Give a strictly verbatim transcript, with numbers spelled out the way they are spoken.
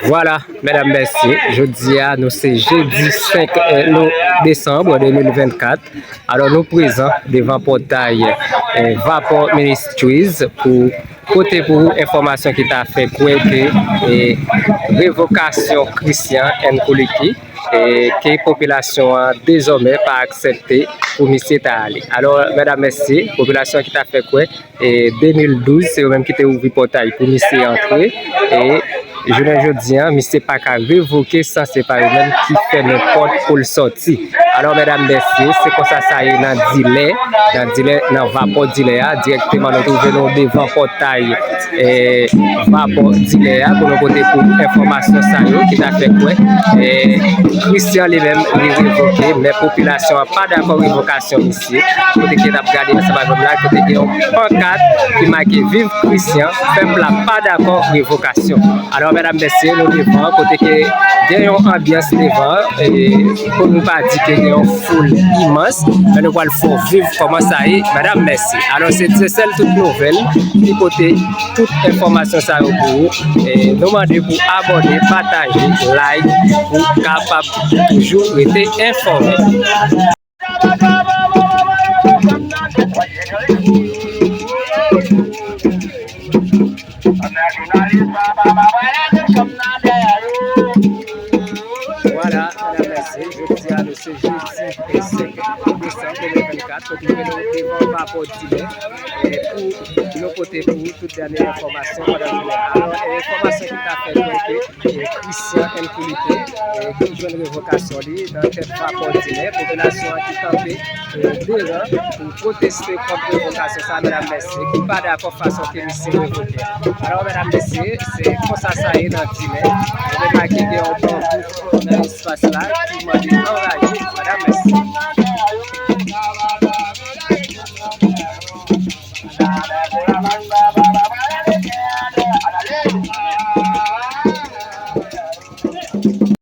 Vwala, medam, mesye, jodi a, nou se jedi senk, eh, nou, desanm de mil vennkat. Alò, nou prezan devan pòtay, eh, Vapò Ministries pou pote pou ou enfòmasyon ki ta fè kwè ke, eh, revokasyon Christian Nkululeko, eh, ke popilasyon an dezòmè pa aksepte pou misye ta ale. Alò, medam, mesye, popilasyon ki ta fè kwè, e de mil douz, se yo menm ki te ouvri pòtay pou misye antre. E jounen jodi a, misye pa ka revoke san se pa yo menm ki fèmen pòt pou l sòti. Alò, medam, mesye, se konsa sa ye nan Dile, nan Dile, nan Vapò Dile a. Dirèkteman, nou twouve nou devan pòtay, e, Vapò Dile a pou nou pote pou enfòmasyon sa yo ki ta fè kwè, e, Christian li menm li revoke, men popilasyon an pa dakò revokasyon misye. Kote ke n ap gade ansanm avè m la, kote gen yon pankat ki make Viv Christian, pèp la pa dakò revokasyon. Alò, medam, mesye, nou devan, kote ke gen yon anbyans devan, e, pou nou pa di ke gen yon foul imans, men nou pral fè w viv kòman sa ye, medam, mesye. Alò, se Dyesèl Tout Nouvèl ki pote tout enfòmasyon sa yo pou ou. E, nou mande pou abòne, pataje, like, pou kapab toujou rete enfòme. Vwala, medam, mesye, jodi a, nou se jedi senk desanm de mil vennkat, kote nou devan Vapò Dile, e, pou nou pote pou ou tout dènye enfòmasyon pandan jounen an. Alò, e, enfòmasyon ki ta fè kwè ke, e, Christian Nkululeko, e, ki jwenn revokasyon li nan tèt Vapò Dile, popilasyon an ki kanpe, e, devan pou pwoteste kont revokasyon sa, medam, mesye, ki pa dakò fason ke misye revoke. Alò, medam, mesye, se konsa sa ye nan Dile. Nou remake gen yon banbou nan espas la ki mande anraje, medam, mesye.